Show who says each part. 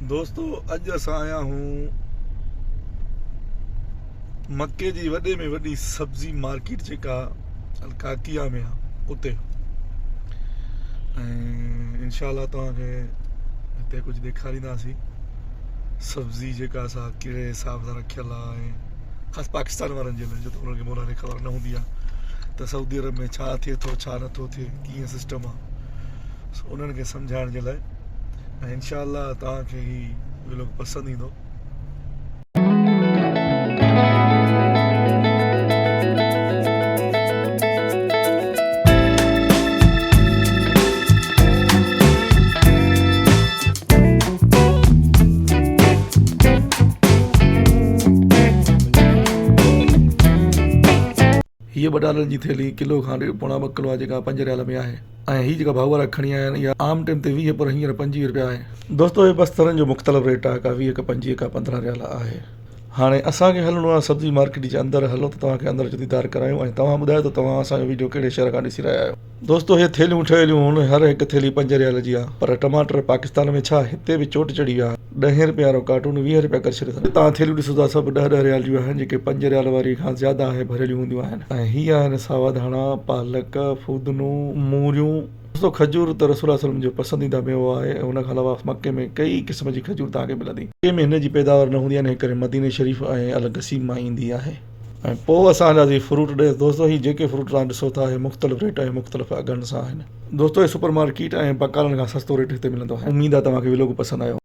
Speaker 1: دوستو اڄ اسان آيا آهيون مڪي جي وڏي ۾ وڏي سبزي مارڪيٽ جيڪا الڪاڪيا ۾ آ اتي ۽ انشاء الله توهان کي هتي ڪجهه ڏيکارينداسين سبزي جيڪا سا ڪهڙي حساب سان رکيل آ ۽ خاص پاڪستان وارن جي لاء جو ته انهن کي مولا کي خبر نه هوندي آ ته سعودي عرب ۾ ڇا ٿئي ٿو ڇا نٿو ٿئي ڪيئن سسٽم آ سو انهن کي سمجهائڻ جي لاء ۽ انشاء الله توهان کي هي ولوگ پسند ايندو. هيء ٻه ڊالرن جي ٿيلهي ڪلو کان ڏيڍ پوڻا ٻه ڪلو آهي جيڪا پنج ريال ۾ آهي ۽ هي جيڪا ڀائو وارا کڻي آيا آهن اها عام ٽيم تي 20 پر هينئر 25 رپيا آهي. دوستو هي بسترن جو مختلف ريٽ آهي ڪا 20 ڪا 25 ڪا 15 ريال آهي. هاڻي اسان کي هلڻو آهي سبزي مارڪيٽ جي اندر هلو ته توهان کي اندر جو ديدار ڪرايون ۽ توهان ٻڌايو ته توهان اسان جو ويڊيو ڪهڙي شهر کان ڏسي رهيا آهيو. دوستو هي ٿيلهيون ٺهيليون هن هر هڪ ٿيلهي پنج ريال جي آ پر ٽماٽر پاڪستان ۾ ڇا هتي به چوٽ چڙهي ويا ڏهين رپين وارو ڪارٽون 20 رپيا ڪري ڇڏيو اٿن توهان ٿيلهيون ڏسو ٿا سڀ ڏهه ڏهه ريال جون آهن جيڪي پنج ريال واري کان زياده آهي ڀريليون هونديون آهن ۽ هي آهن ساوا ڌاڻا پالڪ ڦودنو موريون دوستو کجور ته رسول الله صلعم جو پسنديده ميوو آهي ۽ ان کان علاوه مڪي ۾ ڪئي قسم جي کجور توهان کي ملندي. مڪي ۾ هن جي پيداوار نه هوندي آهي ان ڪري مديني شريف ۽ القصيم مان ايندي آهي. ۽ پوء اسان هلياسين فروٽ ڏي. دوستو هي جيڪي فروٽ توهان ڏسو ٿا اهي مختلف ريٽ ۽ مختلف اگهن سان آهن. دوستو هي سپر مارڪيٽ ۽ بقالن کان سستو ريٽ هتي ملندو آهي. اميد آهي توهان کي ولوگ پسند آيو.